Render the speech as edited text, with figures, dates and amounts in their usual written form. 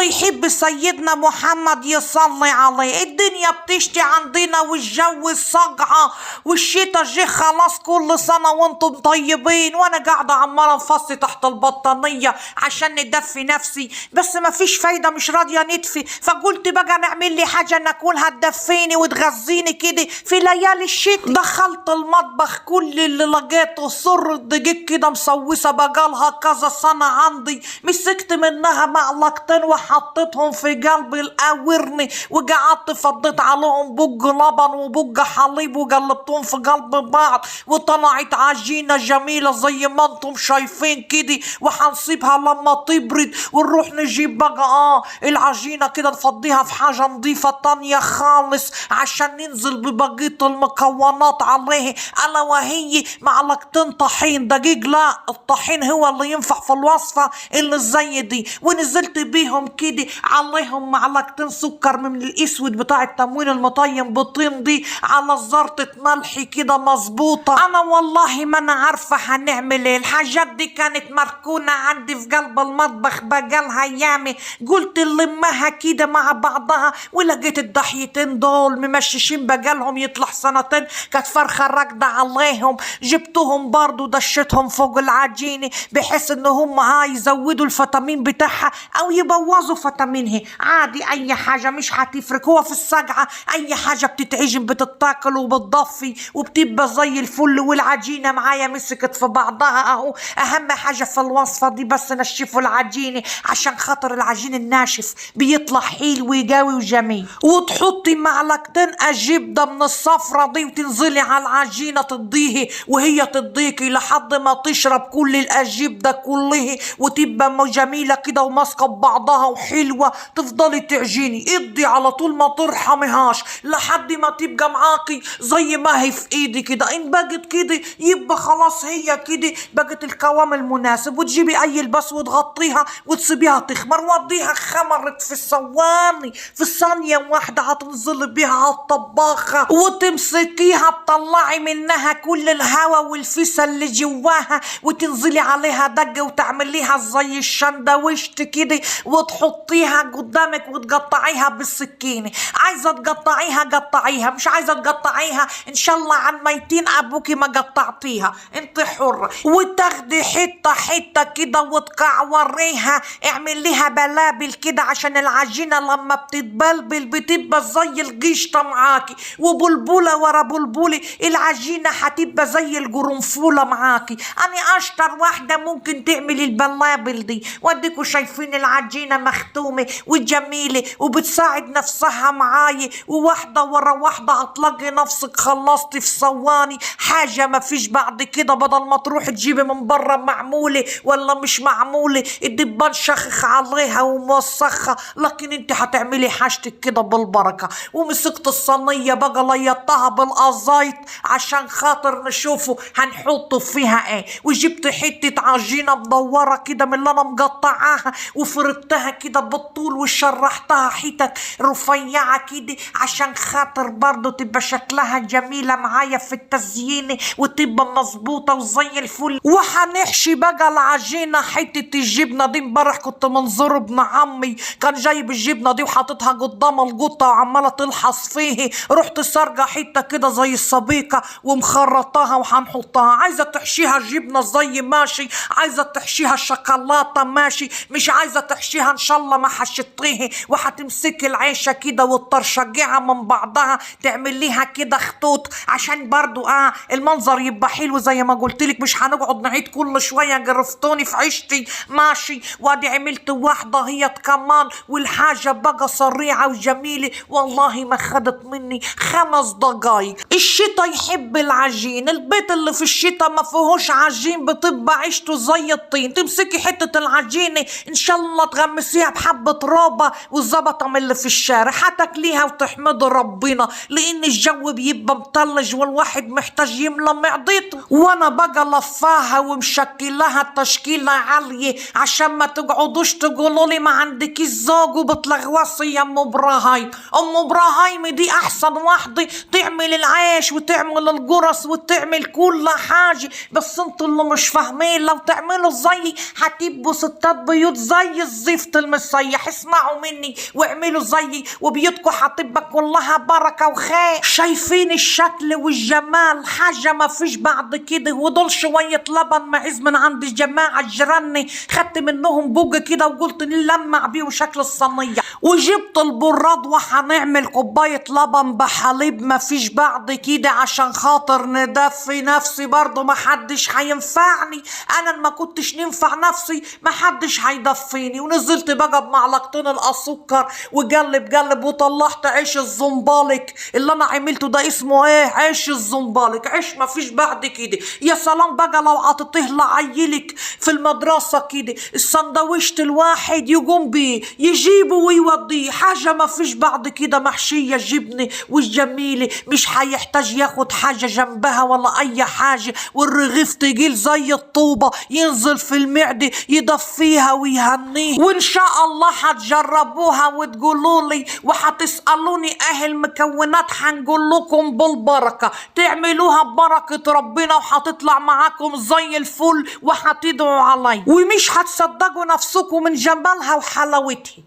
اللي يحب سيدنا محمد يصلي عليه. الدنيا بتشتي عندنا والجو صقعة والشتا جه خلاص، كل سنة وانتم طيبين، وانا قاعدة عمالة نفصي تحت البطانية عشان ندفي نفسي، بس ما فيش فايدة، مش راضية ندفي. فقلت بقى نعمل لي حاجة ناكلها تدفيني وتغذيني كده في ليالي الشتاء. دخلت المطبخ كل اللي لقيته سر الدقيق كده مسوسة بقالها كذا سنة عندي، مسكت منها معلقتين وحطيتهم في قلب القورني وقعدت فضيت عليهم بق لبن وبق حليب وقلبتهم في قلب بعض، وطلعت عجينة جميلة زي ما انتم شايفين كده. وحنسيبها لما تبرد ونروح نجيب بقى العجينة كده نفضيها في حاجة نظيفة تانية خالص عشان ننزل ببقية المكونات عليه، ألا وهي معلقتين طحين دقيق. لا، الطحين هو اللي ينفع في الوصفة اللي زي دي. ونزلت بيهم كده عليهم معلقتين سكر من الاسود بتاع التموين المطين بالطين دي، على زرطة ملح كده مظبوطة. انا والله ما انا عارفة هنعمل ايه، الحاجات دي كانت مركونة عندي في قلب المطبخ بقالها ايامي، قلت لمها كده مع بعضها ولقيت الضحيتين دول ممششين بقالهم يطلع سنتين، كانت فرخة راكدة عليهم. جبتهم برضو دشتهم فوق العجينة بحيث ان هم يزودوا الفيتامين بتاعها او يبوظوا فيتامينها، عادي اي حاجة مش هتفرق، هو في السقعة اي حاجة بتتعجن بتتاكل وبتضفي وبتبقى زي الفل. والعجينة معايا مسكت في بعضها اهو. اهم حاجة في الوصفة دي بس نشفوا العجينة عشان خاطر العجين الناشف بيطلع حلو وقوي وجميل. وتحطي معلقتين الجبنة من الصفرة دي وتنزلي على العجينة تضيه وهي تضيكي لحد ما تشرب كل الجبنة كلها وتبقى جميلة كده وماسكة ببعضها وحلوة. تفضلي تعجيني ادي على طول ما ترحميهاش لحد ما تبقى معاكي زي ما هي في ايدي كده. ان بقت كده يبقى خلاص هي كده بقت القوام المناسب. وتجيبي اي البس وتغطيها وتسيبيها تخمر، واديها خمرت في الثواني، في ثانية واحدة هتنزلي بيها على الطباخة وتمسكيها تطلعي منها كل الهواء والفسا اللي جواها، وتنزلي عليها دقة وتعمليها زي الشندويشت كده وتحطيها قدامك وتقطعيها بالسكينة. عايزة تقطعيها قطعيها، مش عايزة تقطعيها ان شاء الله عن ميتين ابوكي ما قطعتيها، انت حرة. وتاخدي حتة حتة كده وتقعوريها، اعمل لها بلابل كده عشان العجينة لما بتتبلبل بتبقى زي القشطة معاكي، وبلبلة ورا بلبلة العجينة هتبقى زي القرنفولة معاكي. انا اشطر واحدة ممكن تعمل البلابل دي، واديكوا شايفين العجينة مختومة وجميلة وبتساعد نفسها معاي، وواحدة ورا واحدة هتلاقي نفسك خلصتي في ثواني حاجة ما فيش بعد كده. بدل ما تروح تجيبي من بره معمولة ولا مش معمولة الدبان شخخ عليها وموسخها، لكن انت هتعملي حاجتك كده بالبركة. ومسكت الصينية بقى ليطها بالقزايط عشان خاطر نشوفه هنحطه فيها ايه. وجبت حتة عجينة مدورة كده من اللي انا مقطعاها وفردتها كده بالطول وشرحتها حتت رفيعة كده عشان خاطر برضو تبقى شكلها جميلة معايا في التزيين وتبقى مظبوطة وزي الفل. وهنحشي بقى العجينة حتة الجبنة دي. امبارح كنت منظر ابن عمي كان جايب الجبنة دي وحاططها قدام القطة وعمالة تلحس فيه، رحت سارقة حتة كده زي السبيكة ومخرطاها وهنحطها. عايزة تحشيها جبنة زي ماشي، عايزة تحشيها شوكولاتة ماشي، مش عايزة تحشيها ان شاء الله ما حشتيه. وهتمسكي العيشة كده وترشجعها من بعضها تعمليها كده خطوط عشان برضو المنظر يبقى حلو زي ما قلتلك، مش هنقعد نعيد كل شوية جرفتوني في عيشتي ماشي. وادي عملت واحدة هي كمان، والحاجة بقى سريعة وجميلة والله ما خدت مني 5 دقايق. الشتا يحب العجين، البيت اللي في الشتا ما فيهوش عجين بتبقى عيشته زي الطين. تمسكي حتة العجينة ان شاء الله تغمسيها بحبة رابة والزبطة من اللي في الشارع هتاكليها وتحمدي ربنا، لان الجو بيبقى مطلج والواحد محتاج يملى معدته. وانا بقى لفاها ومشكلها تشكيلة عالية عشان ما تقعدوش تقولوا لي ما عندكيش زوج وبتلغوصي يا ام ابراهيم. ام ابراهيم دي احسن واحدة تعمل العيش وتعمل القرص وتعمل كل حاجة، بس انتوا اللي مش فاهمين. لو تعملوا زي هتبقوا ستات بيوت زي الزفت. المسيح. اسمعوا مني واعملوا زيي وبيوتكم هتبقى كلها بركة وخير. شايفين الشكل والجمال، حاجة ما فيش بعد كده. ودول شوية لبن معز من عند الجماعة الجيراني، خدت منهم بوجة كده وقلت نلمع بيه شكل الصينية. وجبت البراد وهنعمل كوباية لبن بحليب ما فيش بعد كده عشان خاطر ندفي نفسي، برضو ما حدش هينفعني انا، ما كنتش ننفع نفسي ما حدش هيدفيني. ونزلت بقى بمعلقتين السكر وقلب قلب، وطلعت عيش الزنبلك اللي انا عملته ده، اسمه ايه؟ عيش الزنبلك، عيش ما فيش بعد كده. يا سلام بقى لو عطيتيه لعيلك في المدرسة كده، السندويشة الواحد يقوم بيه يجيبه ويوديه، حاجة ما فيش بعد كده، محشية جبنة والجميلة، مش هيحتاج ياخد حاجة جنبها ولا أي حاجة، والرغيف تقيل زي الطوبة ينزل في المعدة يدفيها ويهنيه. وإن شاء الله هتجربوها وتقولوا لي وهتسألوني أهل المكونات، هنقول لكم بالبركة، تعملوها ببركة ربنا وهتطلع معاكم زي الفل وهتدعوا علي، ومش هتصدقوا نفسكم من جمالها وحلاوتها.